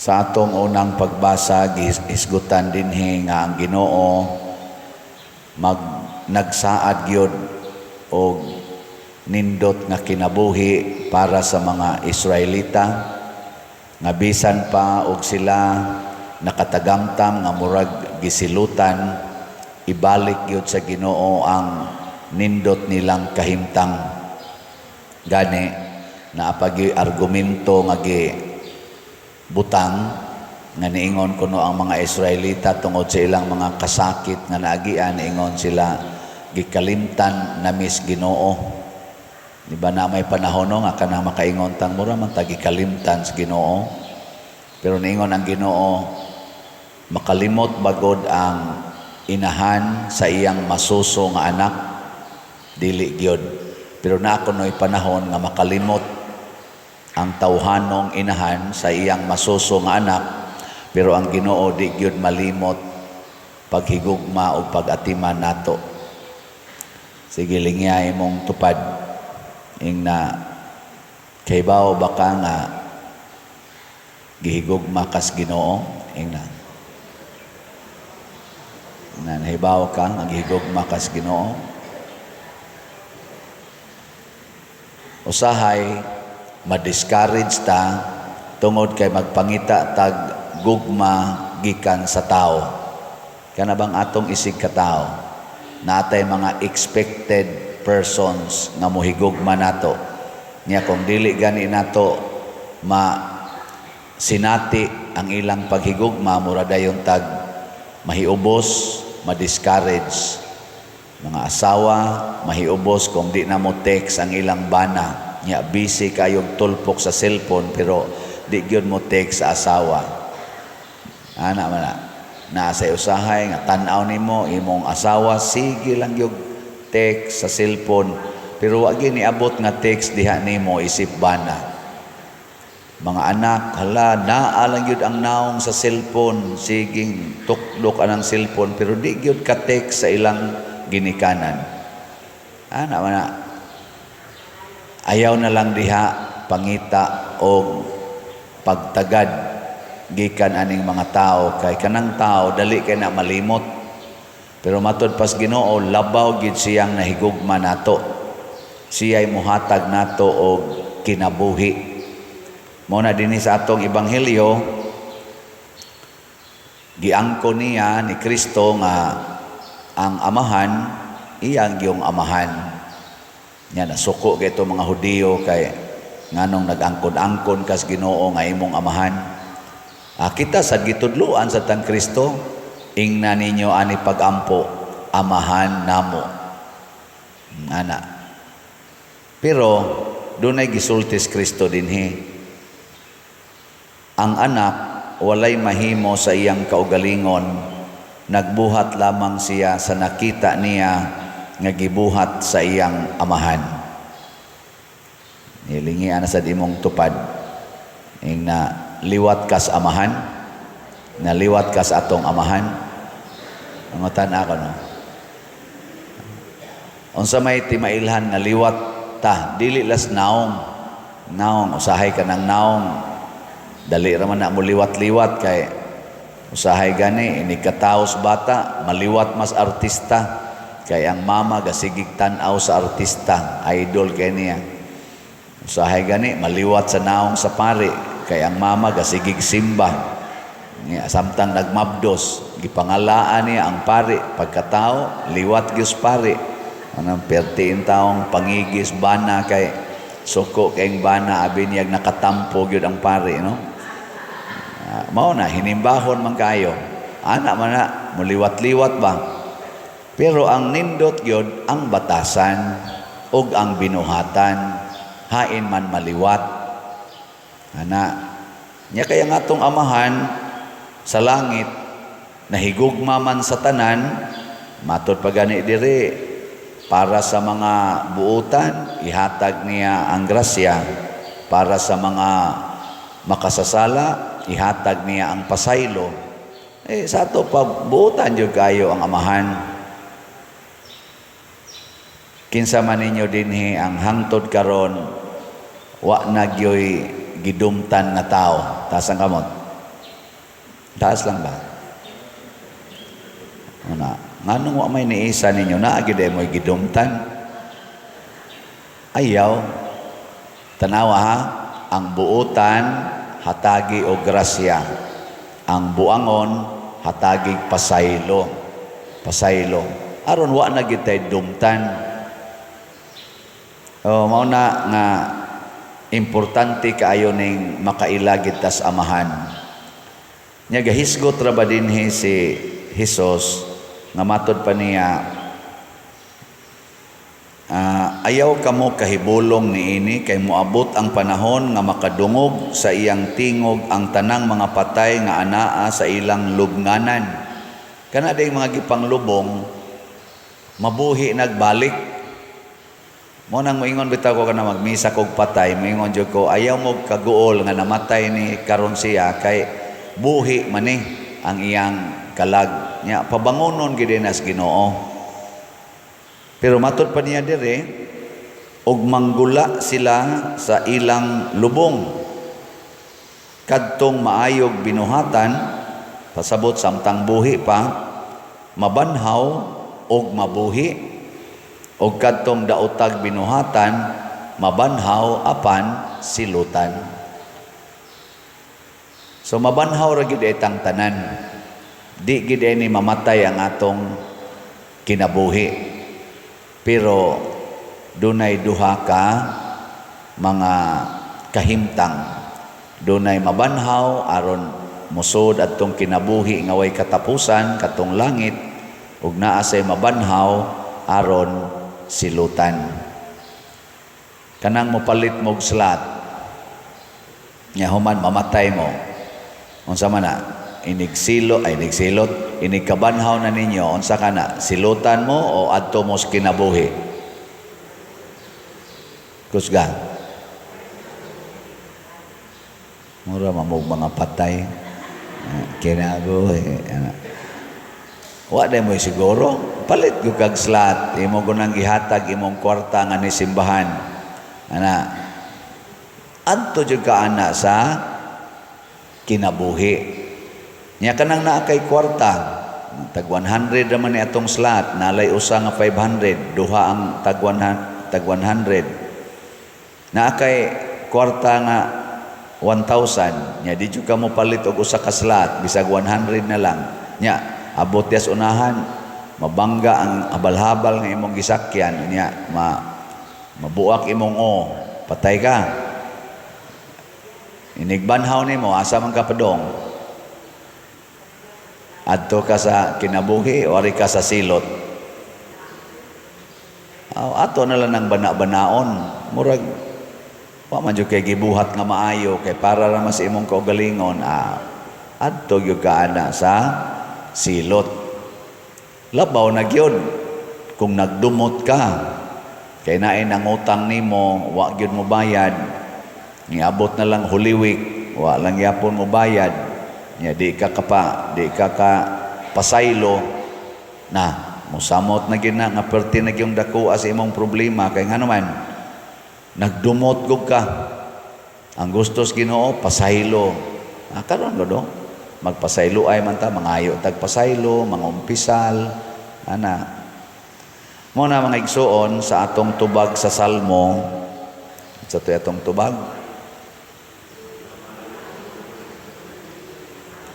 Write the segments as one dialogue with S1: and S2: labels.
S1: Sa atong unang pagbasa, gihisgutan dinhi nga ang Ginoo mag nagsaad gyud og nindot nga kinabuhi para sa mga Israelita, nga bisan pa og sila nakatagamtam nga murag gisilutan, ibalik gyud sa Ginoo ang nindot nilang kahimtang. Gani naa pa gyuy argumento nga gi butang nga niingon kuno ang mga Israelita tungod sa ilang mga kasakit nga naagian, niingon sila, "Gikalimtan nami sa Ginoo." Di ba na may panahon, no, nga kanang makaingon tang mura man ta gikalimtan sa Ginoo? Pero niingon ang Ginoo, "Makalimot bagod ang inahan sa iyang masuso nga anak? Dili gyud. Pero naa kuno'y panahon nga makalimot ang tawhanong inahan sa iyang masuso nga anak, pero ang Ginoo di gyud malimot paghigugma o pag-atiman nato." Sige, lingya imong tupad. Ing na, kahibaw ba ka nga gihigugma kas Ginoo? Ing na. Na nahibaw ka nga gihigugma kas Ginoo? Usahay ma-discourage ta tungod kay magpangita tag gugma gikan sa tao. Kana bang atong isig katao, natay mga expected persons nga mohigugma nato. Nya kung dili gani nato ma sinati ang ilang paghigugma, mura dayon tag mahiubos, ma-discourage. Mga asawa, mahiubos kung di na mo text ang ilang bana. Nya busy kayog tulpok sa cellphone pero di gyud mo text sa asawa. Ana man na. Naa sa usahay nga tan-aw nimo imong asawa, sige lang gyud text sa cellphone pero wa gyud niabot nga text diha nimo isip bana. Mga anak, hala, naa lang gyud ang naong sa cellphone, siging tukdok anang cellphone pero di gyud ka text sa ilang ginikanan. Ana man na. Ayaw na lang diha pangita og pagtagad gikan aning mga tao kay kanang tao dali kay na malimot. Pero matod pas Ginoo, labaw gid siyang nahigugma nato. Siya'y muhatag nato og kinabuhi. Mao na dinhi sa atong ebanghelyo, giangko niya ni Kristo nga ang Amahan iyang giyong amahan. Nya nasuko kay ito mga Hudiyo kay nganong nag-angkon-angkon kas Ginoo nga imong amahan. Ah, kita sa gitudluan sa tang Kristo, ingna ninyo ani pagampo, "Amahan namo." Ana. Pero dunay gisultis Kristo dinhi. Ang anak walay mahimo sa iyang kaugalingon, nagbuhat lamang siya sa nakita niya nga gibuhat sa iyang amahan. Nilingi ana sa imong tupad. Ing na, liwat kas amahan, naliwat kas atong amahan. Pangutan ako, no. Unsa may timailhan nga liwat ta, dili las naong. Naong, usahay ka ng naong. Dali ra man na mo liwat-liwat kay usahay gani ini kataos bata, maliwat mas artista kay ang mama gasigig tan-aw sa artista, idol kay niya. Usahay gani maliwat sa naong sa pari kay ang mama gasigig simba. Niya samtang nagmabdos, gipangalaan niya ang pari, pagkatao liwat gyud pari. Anang pertiin taong pangigis bana kay suko kayong bana, abi niyag nakatampo gyud ang pari, no? Ah, mao na hinimbahon man kayo. Ana man na muliwat-liwat ba? Pero ang nindot gyud ang batasan ug ang binuhatan, hain man maliwat. Ana nya kaya nga atong Amahan sa langit nahigugma man sa tanan, matod pa gani diri, para sa mga buutan ihatag niya ang grasya, para sa mga makasasala ihatag niya ang pasaylo. Eh sa ato pa, buutan jud kayo ang Amahan. Kinsa man ninyo dinhi ang hangtod karon wa na gyoy gidumtan nga tao? Taas ang kamot. Taas lang ba? Una, nganong wa may niisa ninyo, naa gyud mo'y gidumtan. Ayaw. Tanawa ha, ang buutan hatagi og grasya. Ang buangon hatagi pasaylo. Pasaylo. Aron wa na gyud tay dumtan. Oh, mao na nga importante kaayo ning makaila gid tas Amahan. Nya gahisgot ra ba dinhi si Hesus nga matod pa niya, "Ayaw kamo kahibulong niini, kay moabot ang panahon nga makadungog sa iyang tingog ang tanang mga patay nga anaa sa ilang lubnganan." Kana ding mga gipanglubong mabuhi nagbalik. Mo nang moingon bitaw ko kana magmisa kog patay, moingon jud ko, "Ayaw mo kaguol nga namatay ni karon siya kay buhi man ni ang iyang kalag." Nya pabangonon gid nas Ginoo. Pero matod pa niya dire, "Og manggula sila sa ilang lubong. Kadtong maayog binuhatan," pasabot samtang buhi pa, "mabanhaw og mabuhi, og kadtong daotag binuhatan mabanhaw apan silutan." So mabanhaw ra gyud itang tanan. Di gid ni mamatay ang atong kinabuhi. Pero dunay duha ka mga kahimtang. Dunay mabanhaw aron musod adtong kinabuhi nga way katapusan, katong langit, ug naa say mabanhaw aron silutan. Kanang mopalit mog slot nya human mamatay mo, unsa man na inigsilo ay inigsilot, inigkabanhaw na ninyo, unsa kana, silutan mo o adto mo sa kinabuhi? Kusga. Mura mamog mga patay. Kinabuhi. Ana. Wa day mo siguro. Palit gyud kag slot, imo gunang gihatag imong kwarta nga ni simbahan. Ana. Adto jud ka ana sa kinabuhi. Nya kanang naa kay kwarta, tag 100 raman ni atong slot, nalay usa nga 500, duha ang tag 100. Naa kay kwarta nga 1,000, nya di jud ka mo palit og usa ka slot, bisag 100 na lang. Nya abot yas unahan, mabangga ang habal-habal nga imong gisakyan, nya mabuak imong o, patay ka. Inigbanhaw nimo, asa man ka padong? Adto ka sa kinabuhi o ari ka sa silot? Aw, ato na lang ng bana-banaon. Murag wa man jud kay gibuhat nga maayo kay para ra mas imong kaugalingon, adto gyud ka ana sa silot. Labaw na gyud kung nagdumot ka kay naay nangutang nimo, wa gyud mo bayad. Niabot na lang Holy Week, wa lang yapon mo bayad. Nya di ka ka pasaylo na musamot na gyud na nga perti na gyung dako sa imong problema kay ngano man nagdumot gud ka. Ang gusto sa Ginoo pasaylo. Karon gud magpasaylo ay man ta, mangayo tag pasaylo, mangumpisal ana. Mo na, mga igsuon, sa atong tubag sa Salmo, sa to atong tubag,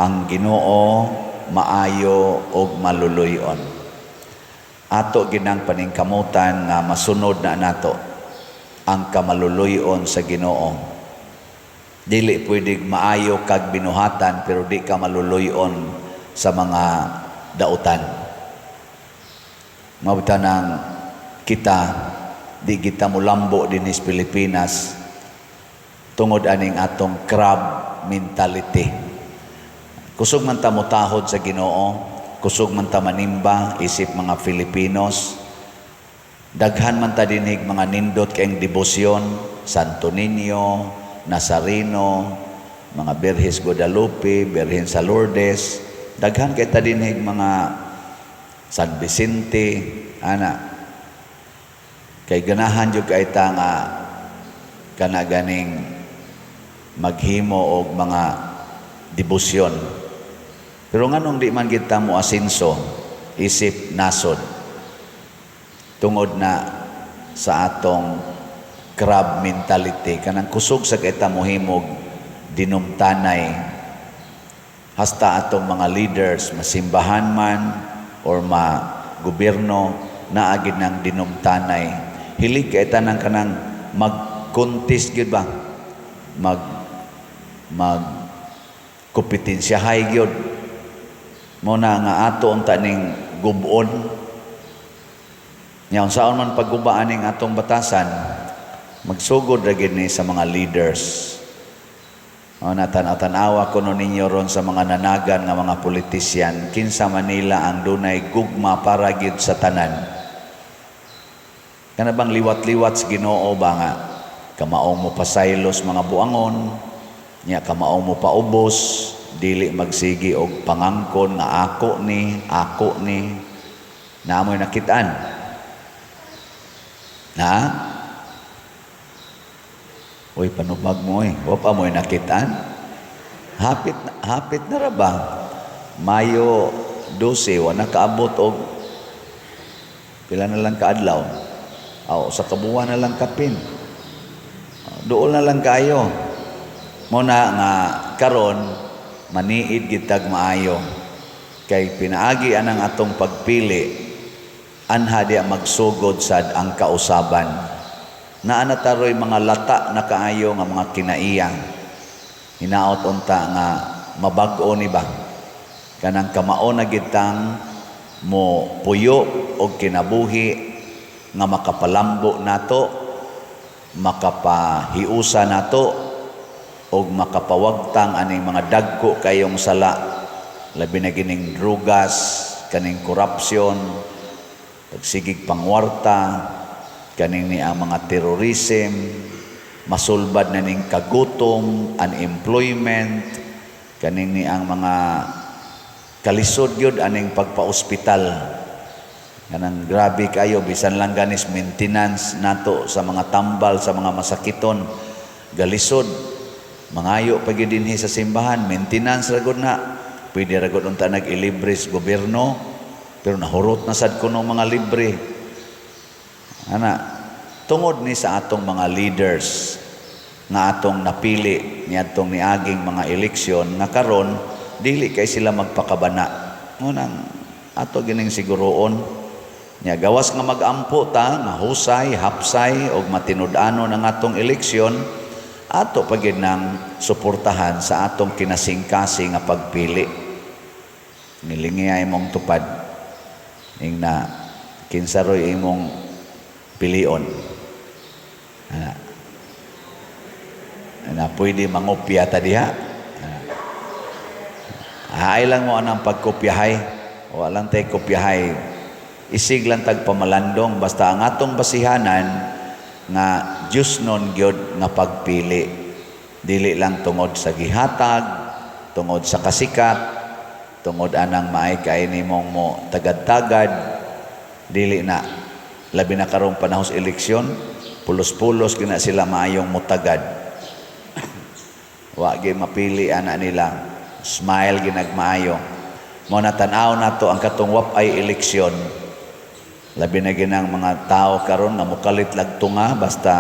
S1: "Ang Ginoo maayo ug maluluy-on." Ato ginang paningkamutan nga masunod na nato ang kamaluluy-on sa Ginoo. Dili pwede maayo kag binuhatan pero di ka maluluy-on sa mga dautan. Mabta nang kita di kita mulambo dinhi sa Pilipinas tungod aning atong crab mentality. Kusog man ta motahod sa Ginoo, kusog man ta manimba isip mga Filipinos. Daghan man ta dinhig mga nindot kayong debosyon, Santo Niño, Nazareno, mga Birhes Guadalupe, Birhen sa Lourdes. Daghan kay ta dinhig mga San Vicente, ana. Kay ganahan jud kay ta nga kana ganing maghimo og mga debosyon. Pero nganong di man kita mo asenso isip nasod? Tungod na sa atong crab mentality, kanang kusog sa kita mohimog dinumtanay, hasta atong mga leaders, masimbahan man or ma gobyerno, naagid ng dinumtanay. Hilig kay tanang kanang mag-contest gyud ba, mag mag kompetensyahay gyud mo na nga ato unta ning gub-on nya. Unsaon man paggubaan ning atong batasan, magsugod ra gyud ni sa mga leaders. O na tan-awa kuno ninyo ron sa mga nanagan nga mga politisyan, kinsa man nila ang dunay gugma para gyud sa tanan? Kana bang liwat-liwat sa Ginoo ba nga kamaong mo pasaylos mga buangon nya, kamaong mo paubos, dili magsigi og pangangkon nga ako ni, ako ni? Naamoy nakitaan na. Uy, panubag mo eh. Wa pa mo'y nakitaan. Hapit, hapit na ra ba? Mayo 12, wa nakaabot og pila na lang kaadlaw. Aw, sa kabuwan na lang kapin. Duol na lang kayo. Mo na nga karon maniid gitag maayo. Kay pinaagi anang atong pagpili, anha diya magsugod sad ang kausaban. Naa na taroy mga lata na kaayo nga mga kinaiya. Hinaot unta nga mabag-o ni ba? Kanang kamao na gitang mo puyo og kinabuhi nga makapalambo nato, makapahiusa nato, og makapawagtang aning mga dagko kayong sala, labi na gining drugas, kaning korupsyon, pagsigig pangwarta, kaning ni ang mga terrorism, masulbad na ning kagutom, unemployment, kaning ni ang mga kalisod gyud aning pagpa-ospital. Kanang grabe kayo, bisan lang ganis maintenance nato sa mga tambal sa mga masakiton, galisod. Mangayo pa gyud dinhi sa simbahan, maintenance ra gud na. Pwede ra gud unta nag-ilibre sa gobyerno, pero nahurot na sad kuno mga libre. Ana, tungod ni sa atong mga leaders nga atong napili niadtong niaging mga eleksyon nga karon dili kay sila magpakabana. Ngunang ato gining siguroon nya, gawas nga magampo ta nga husay, hapsay og matinud-anon ang atong eleksyon, ato pa gyud nang suportahan sa atong kinasingkasing nga pagpili. Nilingi imong tupad ing na kinsa roy imong pilion. Ana. Na pwede mangopya ta diha. Ay lang mo anang pagkopyahay. Wala lang tay kopyahay. Isig lang tag pamalandong, basta ang atong basihanan nga Diyos nun gyud nga pagpili. Dili lang tungod sa gihatag, tungod sa kasikat, tungod anang maay kay nimong mo tagad-tagad, dili na. Labi na karong panahon sa eleksyon, pulos-pulos gina sila maayong mutagad. Wa gyud mapili ana nila. Smile ginagmaayo. Mo na tan-aw nato ang katong wap ay eleksyon. Labi na ginang mga tao karon nga mukalit lagtunga basta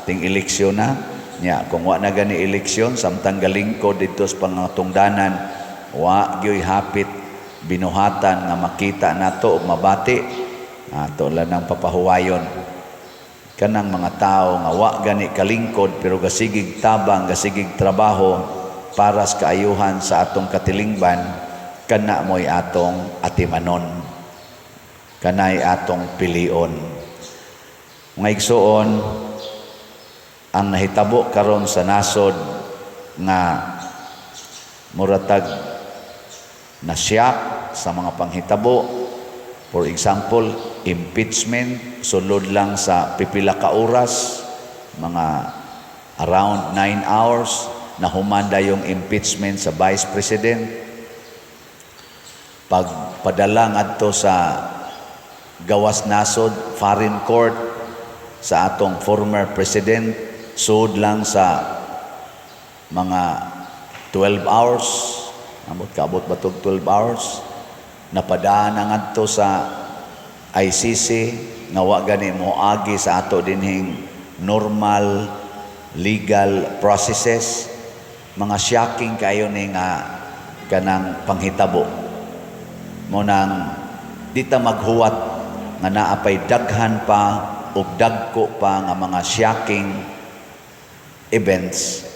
S1: ting eleksyon na. Nya kung wa na gani eleksyon, samtang galingkod didto sa pangatungdanan, wa gyoy hapit binuhatan nga makita nato ug mabati ato lang ng papahuwayon kanang mga tao nga wa gani kalingkod pero gasigig tabang, gasigig trabaho para sa kaayuhan sa atong katilingban. Kana mo'y atong atimanon, kanay atong pilion. Mga igsuon, ang nahitabo karon sa nasod nga muratag nasyak sa mga panghitabo, for example, impeachment, sulod lang sa pipila ka oras, mga around 9 hours nahumanda yung impeachment sa vice president, pagpadala ngadto sa gawas nasod, foreign court, sa atong former president, sud lang sa mga 12 hours. Amot kaabot ba tog 12 hours? Napadaan na ngadto sa ICC nga wa gani mo agi sa ato dinhing normal legal processes. Mga shocking kayo ni nga kanang panghitabo. Mo nang di ta maghuwat nga naa pay daghan pa ug dagko pa nga mga shocking events.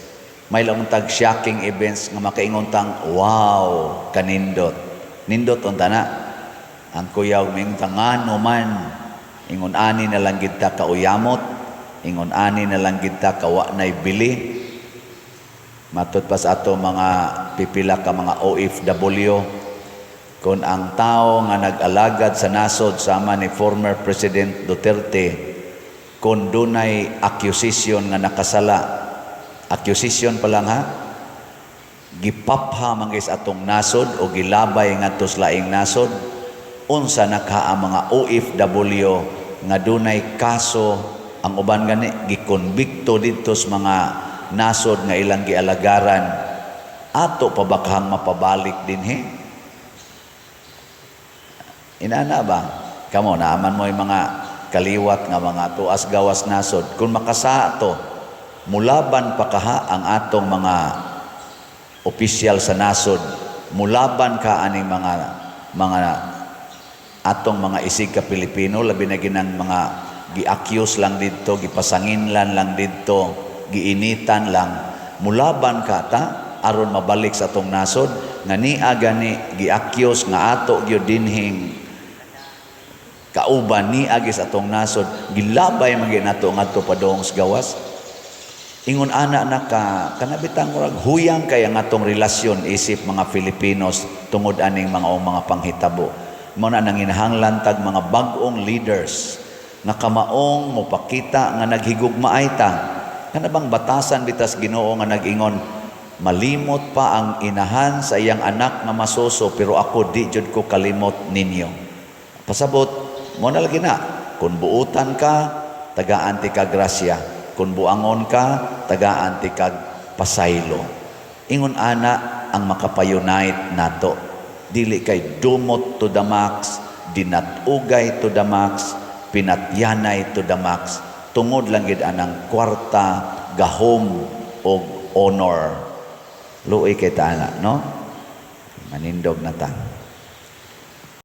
S1: May lang tag shocking events nga makaingon tang, "Wow, kanindot." Nindot unta na. Ang kuyaw mingon ta, "Ngano man?" Ingon ani na lang gid ta kauyamot, ingon ani na lang gid ta kawa nay bili. Matud pa sa ato mga pipila ka mga OFW, kung ang tao nga nag-alagad sa nasod sama ni former President Duterte, kung dunay accusation nga nakasala, accusation pa lang ha, gipapha man sa atong nasod o gilabay ngadto sa laing nasod, unsa na ka ang mga OFW nga dunay kaso, ang uban gani gikonbikto didto sa mga nasod nga ilang gialagaran, ato pa ba kahang mapabalik dinhi? Inana ba? Kamo, naaman mo yung mga kaliwat nga mga tuas gawas nasod. Kung makasa to, mulaban pa kaha ang atong mga opisyal sa nasod, mulaban ka aning mga atong mga isig ka Pilipino, labi na ginang mga gi-accuse lang didto, gipasanginlan lang didto, giinitan lang, mulaban ka ta aron mabalik sa atong nasod nga nia gani gi-accuse nga ato gyud dinhing kauban ni agi sa atong nasod, gilabay man gyud nato ngadto padung sa gawas? Ingon ana na ka kanabitang murag huyang kay ang atong relasyon isip mga Filipinos tungod aning mga o mga panghitabo. Mo na nanginahanglan tag mga bag-ong leaders nga kamaong mopakita nga naghigugmaay ta. Kana bang batasan bitas Ginoo nga nag-ingon, "Malimot pa ang inahan sa iyang anak nga masuso, pero ako di jud ko kalimot ninyo." Pasabot mo na lagi na, kung buutan ka, tagaan ti ka grasya, kung buangon ka, tagaan ti kag pasaylo. Ingon ana ang makapa-unite nato. Dili kay dumot to the max, dinatugay to the max, pinatyanay to the max tungod lang gid anang kwarta, gahom og honor. Luoy kay ta ana, no? Manindog na ta.